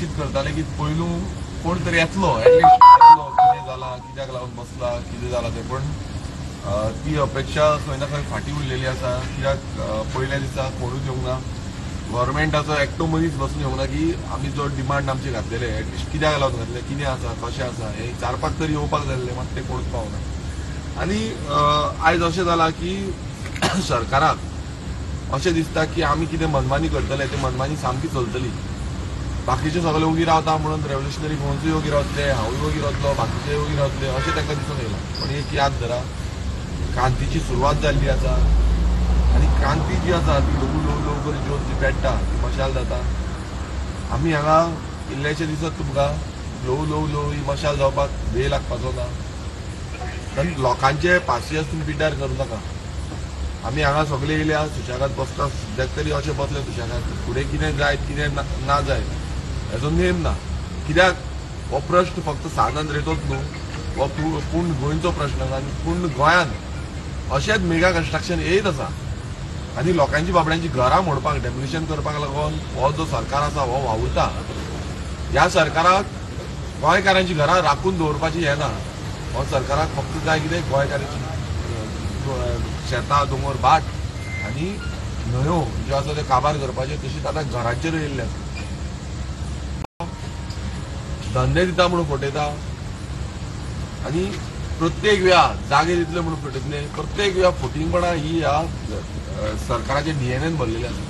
अपेक्षीत करताले की पयलू कोण तरी येतलो, एटलिस्ट येतलो, कितें जालां, कित्याक लागून बसला, कितें जालां तें. पूण ती अपेक्षा खंय ना खंय फाटीं उरलेली आसा. कित्याक पयल्या दिसा कोणूच येवंक ना, गव्हर्मेंटाचो एकटो मनीस बसून येवंक ना की आमी जो डिमांड आमचे घातलेले एटलिस्ट कित्याक लागून घातले, कितें आसा, कशें आसा, हें विचारपाक तरी येवपाक जाय आसलें, मात तें कोणूच पावना. आनी आयज अशें जालां की सरकाराक अशें दिसता की आमी कितें मनमानी करतले, ते मनमानी सामकी चलतली, बाकीचे सगळे ओगी रावता म्हणून रेव्होल्युशनरी गोंसूय ओगी रावतले, हांवूय ओगी रावतलो, बाकीचे ओगी रावतले अशें तांकां दिसून येयलां. पण एक याद धरा, क्रांतीची सुरवात जाल्ली आसा आनी क्रांती जी आसा ती ल्हवू ल्हवू ल्हवू करून ज्योत जी पेट्टा ती मशाल जाता. आमी हांगा इल्लेशें दिसत तुमकां ल्हवू ल्हवू ल्हवू ही मशाल जावपाक वेळ लागपाचो ना. कारण लोकांचे पासियेंस तुमी पिड्ड्यार करूं नाका. आमी हांगा सगळे येयल्या सुशेगाद बसता, सद्याक तरी अशें बसले सुशेगाद, फुडें कितें जायत कितें ना जायत हेजो नेम ना. कित्याक हो प्रश्न फक्त सान आंद्रेचोच न्हू, हो पूर्ण गोंयचो प्रश्न आसा आनी पूर्ण गोंयांत अशेंच मेगा कन्स्ट्रक्शन येयत आसा आनी लोकांची बाबड्यांची घरां मोडपाक, डेमोलिशन करपाक लागून हो जो सरकार आसा हो वावुरता. ह्या सरकाराक गोंयकारांची घरां राखून दवरपाची हें ना, हो सरकाराक फक्त जाय कितें गोंयकारांची शेतां, दोंगर, भाट आनी न्हंयो ज्यो आसा त्यो काबार करपाच्यो, तशीच आतां घरांचेर येयल्ले आसा. धंदे दिता म्हणून फटयता आनी प्रत्येक वेळा जागे दितले म्हणून फटयतले, प्रत्येक वेळा फटींगपणां ही ह्या सरकाराच्या डीएनएन भरलेली आसा.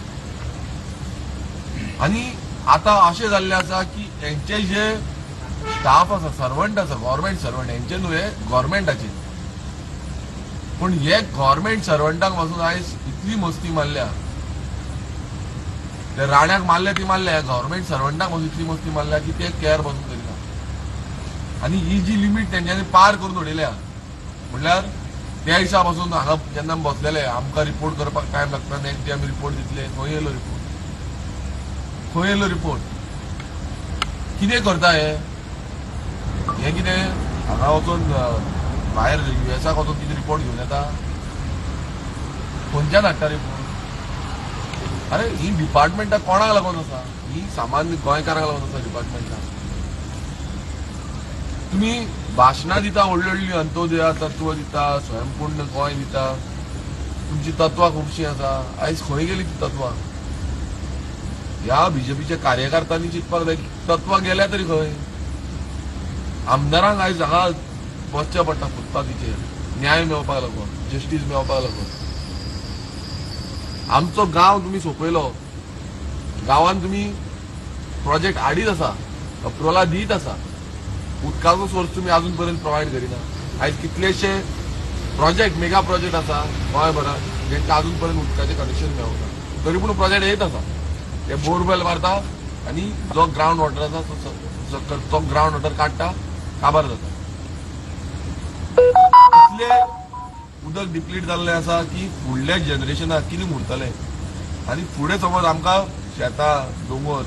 आनी आतां अशें जाल्लें आसा की हेंचे जे स्टाफ आसा, सर्वंट आसा, गव्हर्मेंट सर्वंट, हेंचे न्हू हे गव्हर्मेंटाचे, पूण हे गव्हर्मेंट सर्वंटांक पासून आयज इतली मस्ती मारल्या, ते राण्याक मारल्या ती मारल्या, गव्हर्मेंट सर्वंटांक पासून इतली मस्ती मारल्या की ते केअर पासून करिना. आनी ही जी लिमीट तेंच्यांनी पार करून उडयल्या, म्हणल्यार त्या दिसा पासून हांगा जेन्ना बसलेले आमकां रिपोर्ट करपाक टायम लागता, नेक्स्ट डे आमी रिपोर्ट दितले, खंय येयलो रिपोर्ट, खंय येयलो रिपोर्ट, कितें करता हे, हें कितें हांगा वचून भायर युएसाक वचून कितें रिपोर्ट घेवन येता, खंयच्यान हाडटा रिपोर्ट? अरे ही डिपार्टमेंटां कोणाक लागून आसा? ही सामान्य गोंयकारांक लागून आसा डिपार्टमेंटां. तुमी भाशणां दिता व्हडली व्हडली, अंत्योदया तत्व दिता, स्वयंपूर्ण गोंय दिता, तुमची तत्वां खुबशीं आसा, आयज खंय गेली ती तत्वां? ह्या बीजेपीच्या कार्यकर्त्यांनी चिंतपाक जाय तत्वां गेल्या तरी खंय? आमदारांक आयज हांगा बसचें पडटा फुटपाथीचेर न्याय मेळपाक लागून, जस्टीस मेळपाक लागून. आमचो गांव तुमी सोंपयलो, गांवान तुमी प्रोजेक्ट हाडीत आसा, अप्रुवलां दीत आसा, उदकाचो सोर्स तुमी अजून पर्यंत प्रोवायड करिना. आयज कितलेशे प्रोजेक्ट, मेगा प्रोजेक्ट आसा गोंयभरात जेंकां अजून पर्यंत उदकाचें कनेक्शन मेळना, तरी पूण प्रोजेक्ट येत आसा. ते बोरवेल मारता आनी जो ग्रावंड वॉटर आसा तो ग्रावंड वॉटर काडटा, काबार जाता. इतले उदक डिप्लीट जाल्लें आसा की फुडल्या जनरेशनाक कितें उरतलें? आनी फुडें समज आमकां शेतां, दोंगर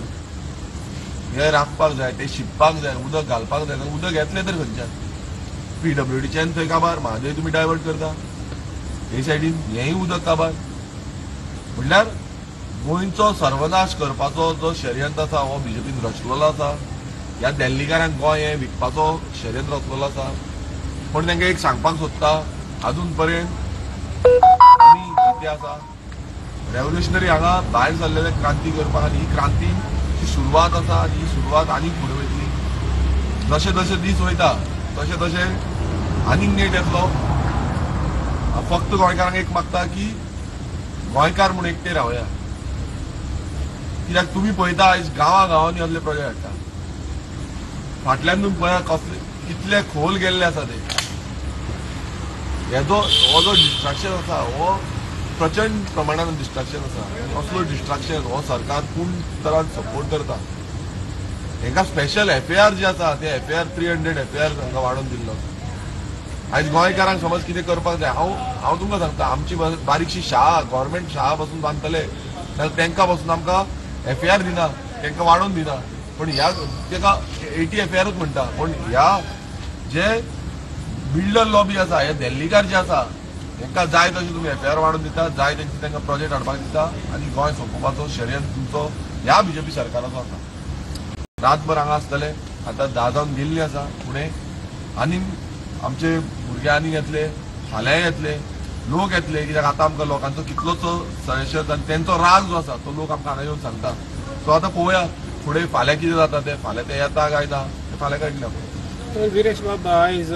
हे राखपाक जाय, ते शिंपपाक जाय, उदक घालपाक जाय, उदक येतलें तर खंयच्यान? पीडब्ल्यूडीच्यान थंय काबार, म्हादय तुमी डायवर्ट करता, हे सायडीन हेंय उदक काबार. म्हणल्यार गोंयचो सर्वनाश करपाचो जो षडयंत्र आसा हो बीजेपीन रचलेलो आसा. ह्या दिल्लीकारांक गोंय हें विकपाचो षडयंत्र रचलेलो आसा. पूण तांकां एक सांगपाक सोदता, अजून पर्यंत आमी जिते आसा, रेव्होल्युशनरी हांगा भायर सरलेले क्रांती करपाक, आनी ही क्रांतीची सुरवात आसा आनी ही सुरवात आनीक फुडें वयतली. जशे जशे दीस वयता तशें तशें आनीक नेट येतलो. फक्त गोंयकारांक एक मागता की गोंयकार म्हूण एकटे रावया, कित्याक तुमी पळयता आयज गांवा गांवांनी असले प्रोजेक्ट हाडटा, फाटल्यान तुमी पळया कसले कितले खोल गेल्ले आसा ते. हेजो हो जो डिस्ट्रक्शन आसा हो प्रचंड प्रमाणान डिस्ट्रक्शन आसा. असलो डिस्ट्रक्शन हो सरकार पूर्ण तरान सपोर्ट करता. हेंकां स्पेशल एफआयआर जे आसा ते एफआयआर 300 एफआयआर हांकां वाडोवन दिल्लो आसा. आयज गोंयकारांक समज कितें करपाक जाय, हांव तुमकां सांगता, आमची बारीकशी शाळा, गव्हर्मेंट शाळा पासून बांदतले जाल्यार तांकां पासून आमकां एफआयआर दिना, तांकां वाडोवन दिना. पण ह्या ताका 80 एफआयआरूच म्हणटा, पूण ह्या जे बिल्डर लॉबी आसा, हे दिल्लीकार जे आसा, तांकां जाय तशें तुमी एफआयआर वाडोवन दिता, जाय तेंचे तांकां प्रोजेक्ट हाडपाक दिता आनी गोंय सोंपोवपाचो षडयंत्र तुमचो ह्या बीजेपी सरकाराचो आसा. रातभर हांगा आसतले. आतां 10 जावन गेल्ली आसा. फुडें आनी आमचे भुरगे आनीक येतले, फाल्यांय येतले, लोक येतले. कित्याक आतां आमकां लोकांचो कितलोसो सजेशन आनी तेंचो राग जो आसा तो लोक आमकां हांगा येवन सांगता. सो आतां पळोवया फुडें फाल्यां कितें जाता तें. फाल्यां ते येता काय ना तें फाल्यां कळटलें. तर विरेश बाब, आयज